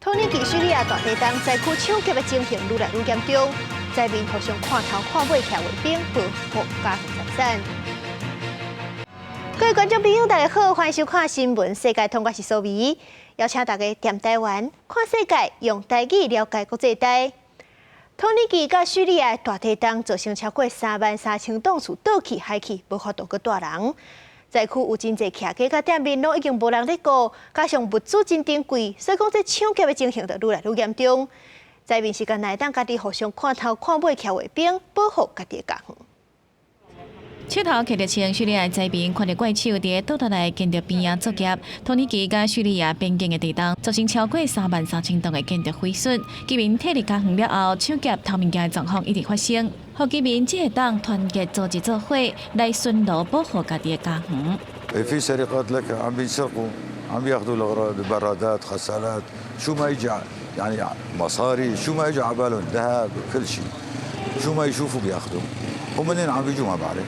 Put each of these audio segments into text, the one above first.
土耳其敘利亞大地震災區搶劫的情形愈來愈嚴重，災民互相看頭看尾徛衛兵保護家園財產。各位觀眾朋友，大家好，歡迎收看新聞世界通，我是蘇美，邀請大家踮台灣看世界，用台語了解國際大。土耳其佮敘利亞大地震造成超過33,000棟厝倒去海去，無法度閣蹛人。災區有真濟徛家佮店面攏已經無人咧顧，加上物資真珍貴，所以講這搶劫的情形就愈來愈嚴重。災民是干焦會當家己互相看頭看尾徛衛兵，保護家己的家園。手頭揢著槍，敘利亞災民看著怪手佇倒落來建築邊仔作業。土耳其佮敘利亞邊境的地震，造成超過33,000棟的建築毀損。居民撤離家園了後，搶劫偷物件的狀況一直發生。予居民只會當團結組織做伙來巡邏保護家己的家園。 في سرقات لك عم بينسرقوا عم بياخذوا الاغراض برادات غسالات شو ما يجي يعني مصاري شو ما يجي على بالهم ذهب كل شيء شو ما يشوفوا بياخذوا ومنين عم بيجوا ما بعرف。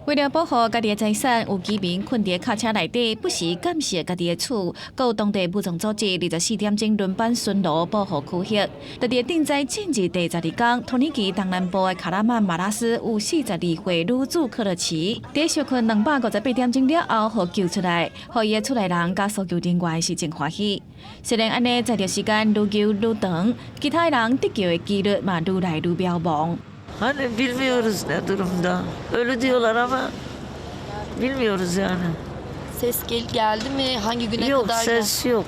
為了保護家己的財產，有居民睏佇卡車內底，不時監視家己的厝。閣有當地武裝組織24點鐘輪班巡邏保護區域。佇震災進入第12天，土耳其東南部的卡拉曼馬拉斯有42歲女子克勒奇，佇小睏258點鐘了後，予救出來，予伊的厝內人佮搜救人員是真歡喜。雖然按呢，載著時間愈久愈長，其他人得救的幾率嘛愈來愈渺茫。 Hani bilmiyoruz ne durumda. Ölü diyorlar ama bilmiyoruz yani. Ses geldi mi? Hangi güne Yok kadar? Ses yok.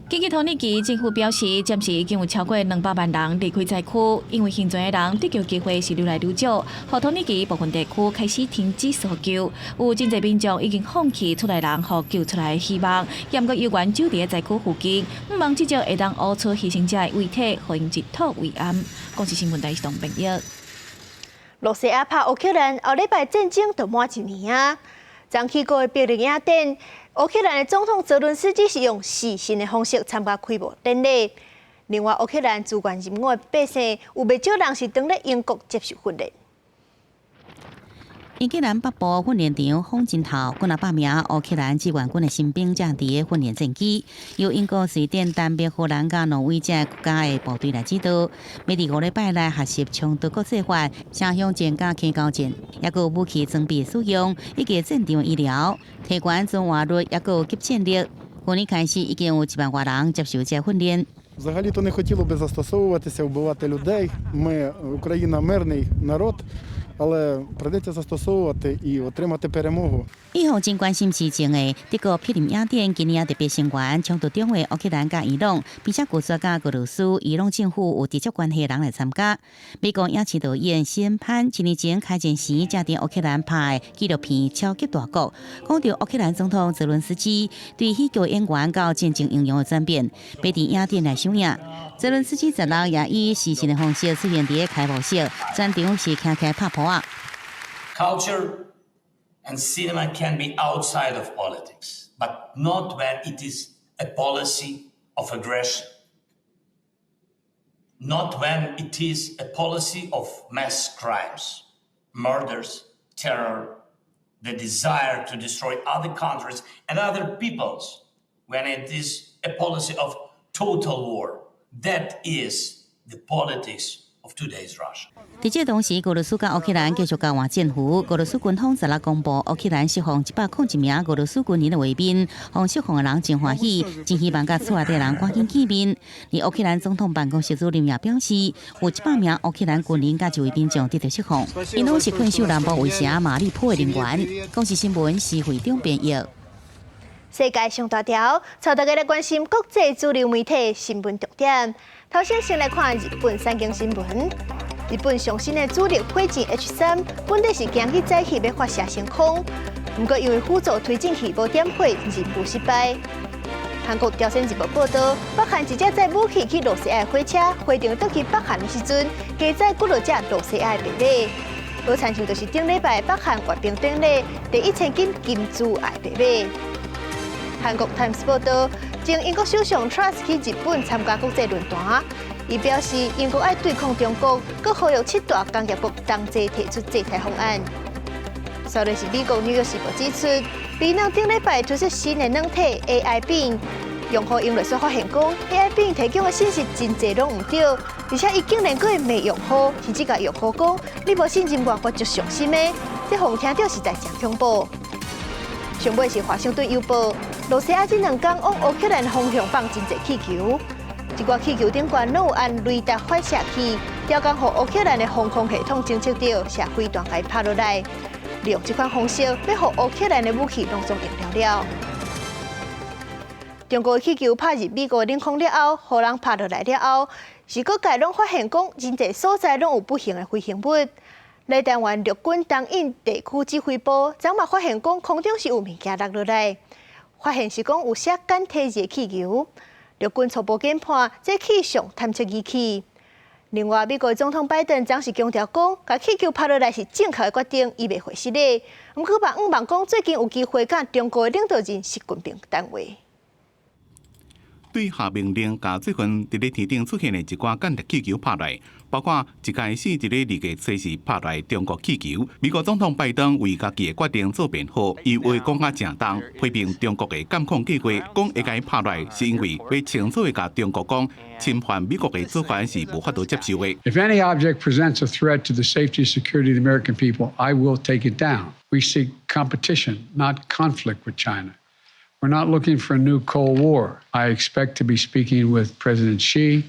根據土耳其政府表示，暫時已經有超過200萬人離開災區，因為幸存的人得救機會是愈來愈少，予土耳其部分地區開始停止搜救，有真濟民眾已經放棄厝內人予救出來的希望，猶閣猶原守佇災區附近，向望至少會當挖出犧牲者的遺體，予𪜶一吐為安。公視新聞台東編譯。羅西亞拍烏克蘭，後禮拜戰爭就滿一年啊！昨起過的柏林影展，烏克蘭的總統澤倫斯基是用視訊的方式參加開幕典禮。另外，烏克蘭支援任務的百姓有袂少人是當咧英國接受訓練。英格蘭北部訓練場風真透，幾若百名烏克蘭志願軍的新兵正佇咧訓練戰機，由英國、瑞典、丹麥、荷蘭佮挪威這國家的部隊來指導，欲佇5禮拜來學習衝突國際法、城鄉戰佮坑溝戰，抑閣有武器裝備使用，以及戰場醫療、提懸存活率，抑閣有即戰力。去年開始已經有1萬外人接受這訓練。 Взагалі-то не хотіло би застосовуватися, вбивати людей. Ми, Україна, мирний народ, але прийдеться застосовувати і отримати перемогу. 一向真關心時政的德國柏林影展今年也特別聲援衝突中的烏克蘭佮伊朗，並且拒絕佮俄羅斯、伊朗政府有直接關係的人來參加。美國影視導演史潘一年前開戰時，才佇烏克蘭拍的紀錄片《超級大國》，講著烏克蘭總統澤倫斯基對喜劇演員到戰爭英雄的轉變，欲佇影展來上映。澤倫斯基16也以視訊的方式出現佇開幕式，全場是徛起來拍噗仔。 Culture and cinema can be outside of politics, but not when it is a policy of aggression, not when it is a policy of mass crimes, murders, terror, the desire to destroy other countries and other peoples, when it is a policy of total war. That is the politics of today's Russia. 佇這同時，俄羅斯佮烏克蘭繼續交換戰俘。俄羅斯軍方16公布，烏克蘭釋放101名俄羅斯軍人的畫面，予釋放的人真歡喜，真希望佮厝內底人趕緊見面。而烏克蘭總統辦公室主任也表示，有100名烏克蘭軍人佮一位民眾得到釋放，𪜶攏是困守南部圍城馬里波的人員。公視新聞施惠中編譯。世界上大條，帶大家來關心國際主流媒體新聞重點。頭先先來看日本產經新聞。日本上新的主力火箭 H3，本來是今日早起欲發射升空，毋過因為輔助推進器無點火，任務失敗。韓國朝鮮日報報導，北韓一隻載武器去露西亞的火車，回程倒去北韓的時陣，加載幾落隻露西亞的白馬。無親像就是頂禮拜北韓閱兵典禮第一千金金珠愛白馬。韓國 Times 報導，前英國首相 Truss 去日本參加國際論壇，伊表示英國愛對抗中國，閣呼籲七大工業國同齊提出制裁方案。煞來是美國紐約時報指出，微軟頂禮拜推出新的軟體 AI 餅，用戶用來煞發現講，AI 餅提供的信息真濟攏毋對，而且伊竟然閣會罵用戶，甚至共用戶講：你無信任我，我就傷心的。這予人聽著實在誠恐怖。上尾是華盛頓郵報，羅西亞這兩工往烏克蘭方向放真濟氣球，這寡氣球頂懸攏有按雷達發射器，刁工予烏克蘭的防空系統偵測著，射飛彈共伊拍落來。利用這款方式，欲予烏克蘭的武器攏總用了了。中國氣球拍入美國領空了後，予人拍落來了後，是各界攏發現講，真濟所在攏有不幸的飛行物。來台灣陸軍東引地區指揮部，昨嘛發現講空中是有物件落落來，發現是講有寫簡體字的氣球。陸軍初步研判，這氣象探測儀器。另外，美國總統拜登昨是強調講，共氣球拍落來是正確的決定，伊袂會失禮。毋過嘛，向望講最近有機會佮中國的領導人習近平談話。對下命令，共最近佇咧天頂出現的一寡間諜氣球拍落，包括一開始佇咧二月初時拍落中國氣球。美國總統拜登為家己的決定做辯護，伊話講甲誠重，批評中國的監控計劃，講會共伊拍落是因為欲清楚的共中國講，侵犯美國的主權是無法度接受的。 If any object presents a threat to the safety and security of the American people, I will take it down. We seek competition, not conflict with China. We're not looking for a new Cold War. I expect to be speaking with President Xi,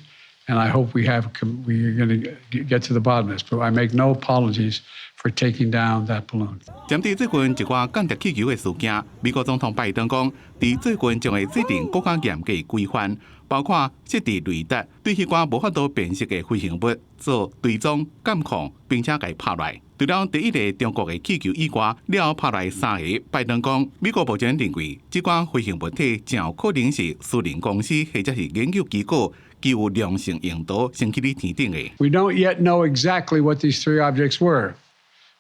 and I hope we are going to get to the bottom of this. But I make no apologies for taking down that balloon. 針對最近一寡間諜氣球的事件，美國總統拜登講，佇最近將會制定閣較嚴格規範，包括設置雷達，對彼寡無法度辨識的飛行物做追蹤監控，並且共伊拍落。除了第一个中國的氣球以外，了後拍落三个。拜登講，美國目前認為這款飛行物體誠有可能是私人公司或者是研究機構，具有良性用途，升去佇天頂的。 We don't yet know exactly what these three objects were.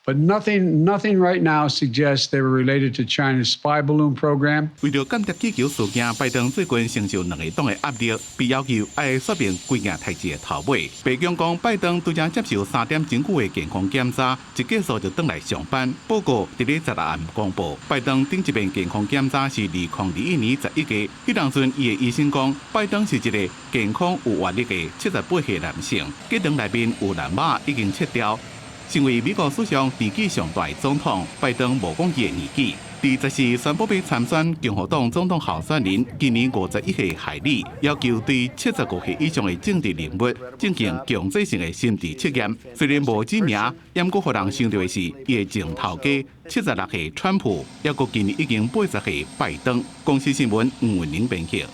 But nothing right now suggests they were related to China's spy balloon program. 為著間諜氣球事件，拜登最近承受兩个黨的壓力，被要求愛說明規件代誌的頭尾。白宮講，拜登拄才接受3點鐘久的健康檢查，一結束就轉來上班。報告佇咧16暗公布。拜登頂一遍健康檢查是2021年11月，彼當陣伊的醫生講，拜登是一个健康有活力的78歲男性，結腸內面有爛肉已經切掉。成為美國史上年紀上大的總統，拜登無講伊的年紀。佇14宣布欲參選共和黨總統候選人，今年51歲海利要求對75歲以上的政治人物進行強制性的心智測驗。雖然無指名，毋過予人想著的是伊的前頭家76歲川普，抑閣今年已經80歲拜登。公視新聞吳文玲編輯。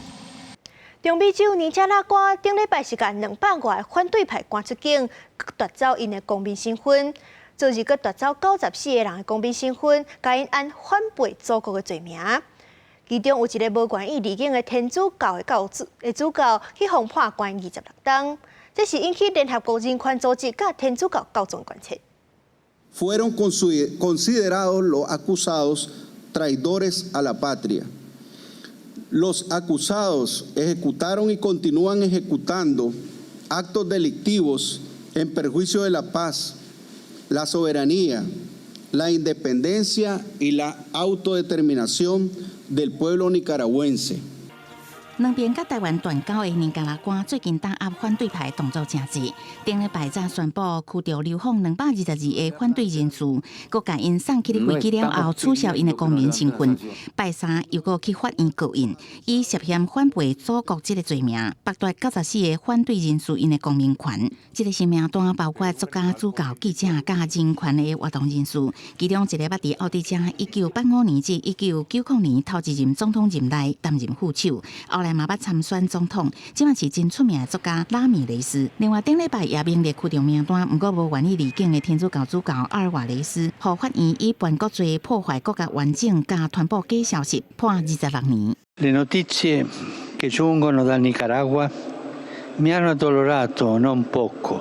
中美洲尼加拉瓜頂禮拜是共200外反對派趕出境，奪走𪜶的公民身份。昨日閣奪走94個人的公民身份，共𪜶按反背祖國的罪名。其中有一个無願意離境的天主教的教主的主教去予判關26冬，這是引起聯合國人權組織佮天主教教宗關切。 Fueron considerados los acusados traidores a la patria. Los acusados ejecutaron y continúan ejecutando actos delictivos en perjuicio de la paz, la soberanía, la independencia y la autodeterminación del pueblo nicaragüense. 兩邊佮台灣斷交的尼加拉瓜最近打壓反對派動作誠濟，頂禮拜才宣布驅逐流放222個反對人士，閣共𪜶送去飛機了後取消𪜶的公民身份。拜三又閣去法院告𪜶，以涉嫌反背祖國這个罪名，剝奪94個反對人士𪜶的公民權。這个新名單包括作家、主教、記者、佮人權的活動人士，其中一个捌佇奧蒂加1985年至1990年頭一任總統任內擔任副手，後來嘛捌參選總統，這馬是真出名的作家拉米雷斯。另外，頂禮拜也名列驅逐名單，毋過無願意離境的天主教主教阿爾瓦雷斯，予法院以叛國罪、破壞國家完整、佮傳播假消息，判26年。 Le notizie che giungono dal Nicaragua mi hanno addolorato non poco.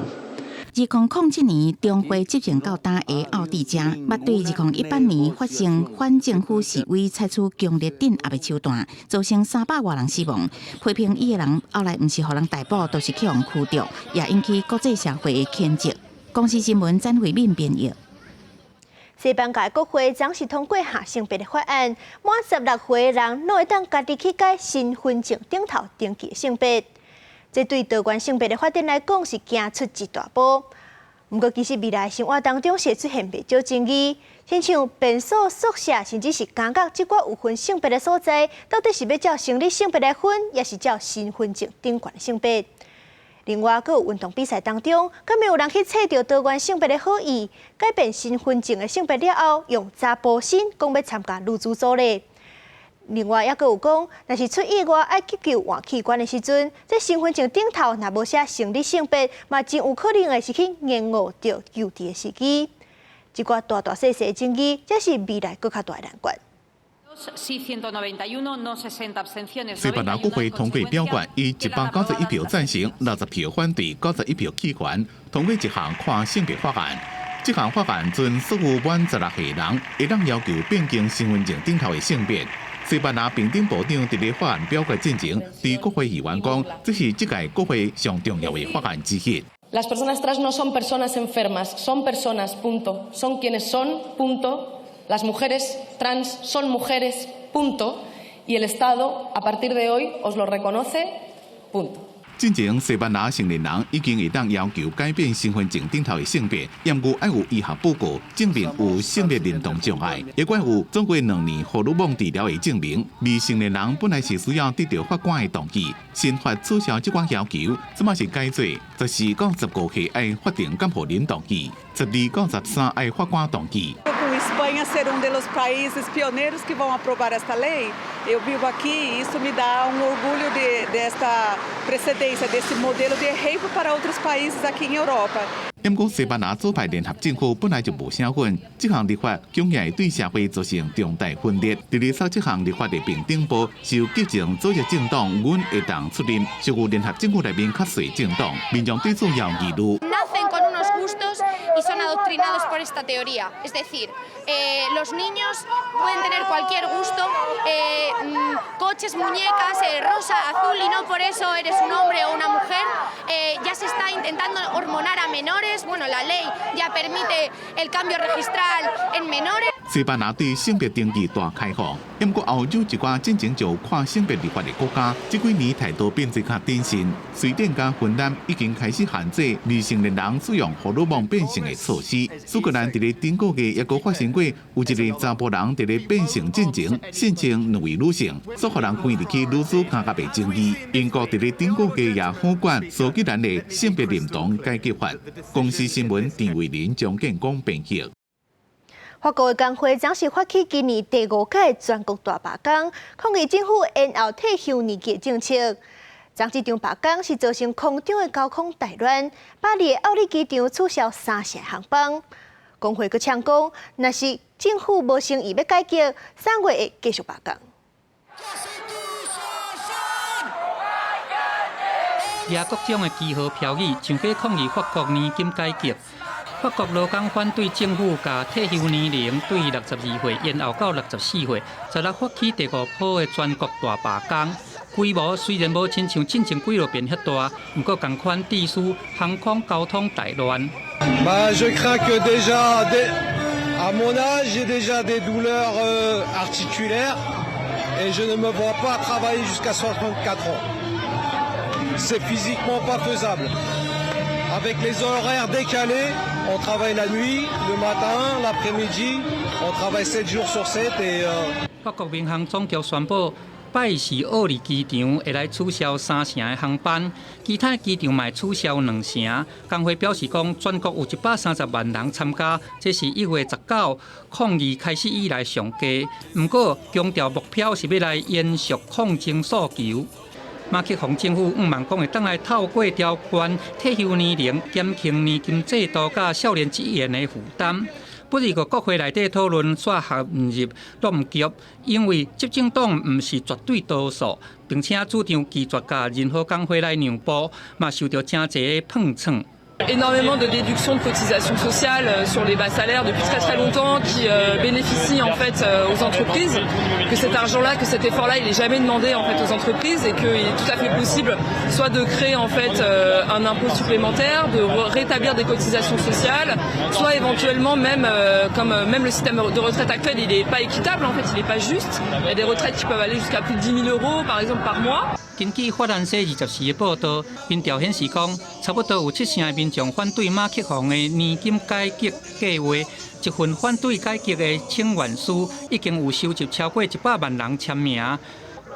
2007年重回執政到今的奧蒂加，捌對2018年發生反政府示威，採取強力鎮壓的手段，造成300外人死亡。批評伊的人後來毋是予人逮捕，就是去予驅逐，也引起國際社會的譴責。公視新聞詹慧敏編譯。西班牙國會昨時通過下性別的法案，滿16歲人攏會當家己去改身份證頂頭登記性別。這對多元性別的發展來講是行出一大步。毋過，其實未來生活當中是會出現袂少爭議，親像便所、宿舍，甚至是監獄，這寡有分性別的所在，到底是欲照生理性別來分，抑是照身份證頂懸的性別？另外，閣有運動比賽當中，敢會有人去揣著多元性別的好意，改變身份證的性別了後，用查埔身講欲參加女子組咧。另外，抑閣有講，若是出意外愛急救換器官的時陣，這身份證頂頭若無寫生理性別，嘛真有可能會是去延誤著救治的時機。這寡大大細細爭議，才是未來閣較大的難關。西班牙國會通過表決，以191票贊成、60票反對、91票棄權，通過一項跨性別法案。這項法案准所有滿16歲人會當要求變更身份證頂頭的性別。西班牙平等部長佇咧法案表決進前，對國會議員講，這是這屆國會上重要的法案之一。 Las personas trans no son personas enfermas, son personas, punto. Son quienes son, punto. Las mujeres trans son mujeres, punto. Y el Estado, a partir de hoy, os lo reconoce, punto. 進前西班牙成年人已經會當要求改變身份證頂頭的性別，毋過愛有醫學報告證明有性別認同障礙，抑閣有做過2年荷爾蒙治療的證明。未成年人本來是需要得到法官的同意，新法取消這款要求，這馬是改做14到15歲愛法定監護人同意，12到13愛法官同意。 España ser um dos países pioneiros que vão aprovar esta lei, eu vivo aqui e isso me dá um orgulho de desta precedência, desse modelo de exemplo para outros países aqui em Europa. 毋過西班牙左派聯合政府本來就無啥份，這項立法恐驚會對社會造成重大分裂。佇咧草這項立法的平頂部，是由激進左翼政黨阮會當出任，屬於聯合政府內面較細政黨，民眾對此有疑慮。 Nacen con unos gustos y son adoctrinados por esta teoría. Es decir, los niños pueden tener cualquier gusto, coches, muñecas, rosa, azul, y no por eso eres un hombre o una mujer. Ya se está intentando hormonar a menores. Bueno, la ley ya permite el cambio registral en menores. 西班牙對性別登記大開放，毋過歐洲一寡進前就跨性別立法的國家，這幾年態度變做較謹慎。瑞典佮芬蘭已經開始限制未成年人使用荷爾蒙變性的措施。蘇格蘭佇咧頂個月抑閣發生過有一个查埔人佇咧變性進前聲稱兩位女性，煞予人關入去女子監獄的爭議。英國佇咧頂個月也否決蘇格蘭的性別認同改革法。公視新聞陳慧琳、張建光編譯。法國的工會昨時發起今年第五屆全國大罷工，抗議政府延後退休年紀的政策。昨這場罷工是造成空中的交通大亂，巴黎的奧利機場取消三成航班。工會閣嗆講，若是政府無誠意欲改革，3月會繼續罷工。舉各種的旗號標語，上街抗議法國年金改革。法國勞工反對政府共退休年齡對62歲延後到64歲，十六發起第五波的全國大罷工。規模雖然無親像進前幾落遍遐大，毋過仝款致使航空交通大亂。 Bah, je crains que déjà, à mon âge, j'ai déjà des douleurs articulaires et je ne me vois pas travailler jusqu'à 64 ans. C'est physiquement pas faisable. Avec les horaires décalés, on travaille la nuit, le matin, l'après-midi, on travaille 7 jours sur 7 et 法國民航總局宣布，拜四奧利機場會來取消三成的航班，其他機場嘛取消兩成。工會表示講，全國有130萬人參加，這是1月19抗議開始以來上低。毋過強調目標是欲來延續抗爭訴求。馬克宏政府向望講會當來透過調懸退休年齡、減輕年金制度佮少年職員的負擔。不過國會內底討論煞陷入僵局，因為執政黨毋是絕對多數，並且主張拒絕共任何工會來讓步，嘛受著誠濟的碰撞。Énormément de déductions de cotisations sociales sur les bas salaires depuis très très longtemps qui bénéficient en fait aux entreprises, que cet argent-là, que cet effort-là, il est jamais demandé en fait aux entreprises et qu'il est tout à fait possible soit de créer en fait un impôt supplémentaire, de rétablir des cotisations sociales, soit éventuellement même comme même le système de retraite actuel, il n'est pas équitable en fait, il n'est pas juste. Il y a des retraites qui peuvent aller jusqu'à plus de 10 000 euros par exemple par mois. 根據法蘭西24的報道，民調顯示講，差不多有七成的民眾反對馬克宏的年金改革計劃。一份反對改革的請願書已經有收集超過100萬人簽名。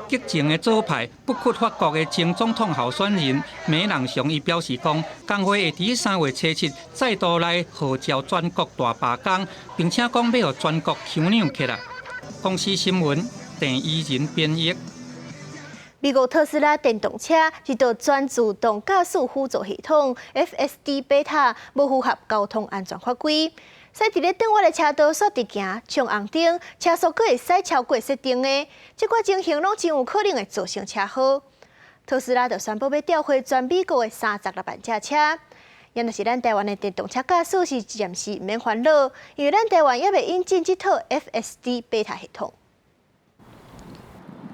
激進的左派不屈法國的前總統候選人梅朗雄伊表示講，工會會佇3月初7再度來號召全國大罷工，並且講欲予全國薅癢起來。公視新聞鄭怡仁編譯。美國特斯拉電動車這套全自動駕駛輔助系統 FSD Beta 無符合交通安全法規，駛佇咧轉彎的車道煞直行衝紅燈，車速閣會使超過設定的，這寡情形攏真有可能會造成車禍。特斯拉就宣布欲吊回全美國的36萬架車。也若是咱台灣的電動車駕駛是暫時毋免煩惱，因為咱台灣猶未引進這套 FSD Beta 系統。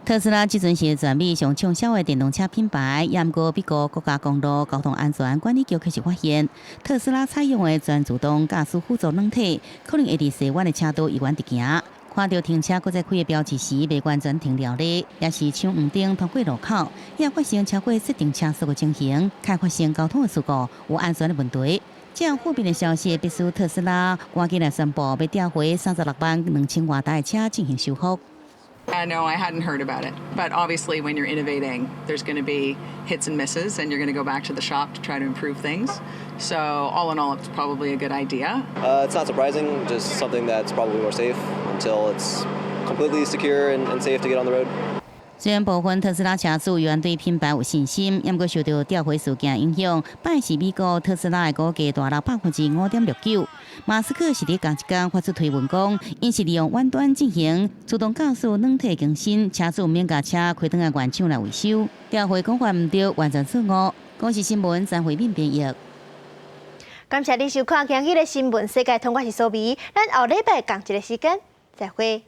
特斯拉這陣是全美上暢銷的電動車品牌，也毋過美國國家公路交通安全管理局確實發現，特斯拉採用的全自動駕駛輔助軟體，可能會佇西彎的車道猶原直行，看著停車閣再開的標誌時，袂完全停牢咧，抑是搶黃燈通過路口，也發生超過設定車速的情形，較發生交通的事故，有安全的問題。這樣負面的消息，迫使特斯拉趕緊來宣布，欲調回36萬2千外台的車進行修復。 No, I hadn't heard about it. But obviously, when you're innovating, there's going to be hits and misses, and you're going to go back to the shop to try to improve things. So, all in all, it's probably a good idea. It's not surprising, just something that's probably more safe until it's completely secure and safe to get on the road. 雖然部分特斯拉車主猶原對品牌有信心，毋過受著吊回事件影響，拜四美國特斯拉的股價大落5.69%。馬斯克是佇仝一工發出推文講，𪜶是利用遠端進行自動駕駛軟體更新，車主毋免共車開轉來原廠來維修。調回講法毋對，完全錯誤。公視新聞張惠敏編譯。感謝你收看今日的新聞世界通，我是蘇美，咱後禮拜仝一个時間再會。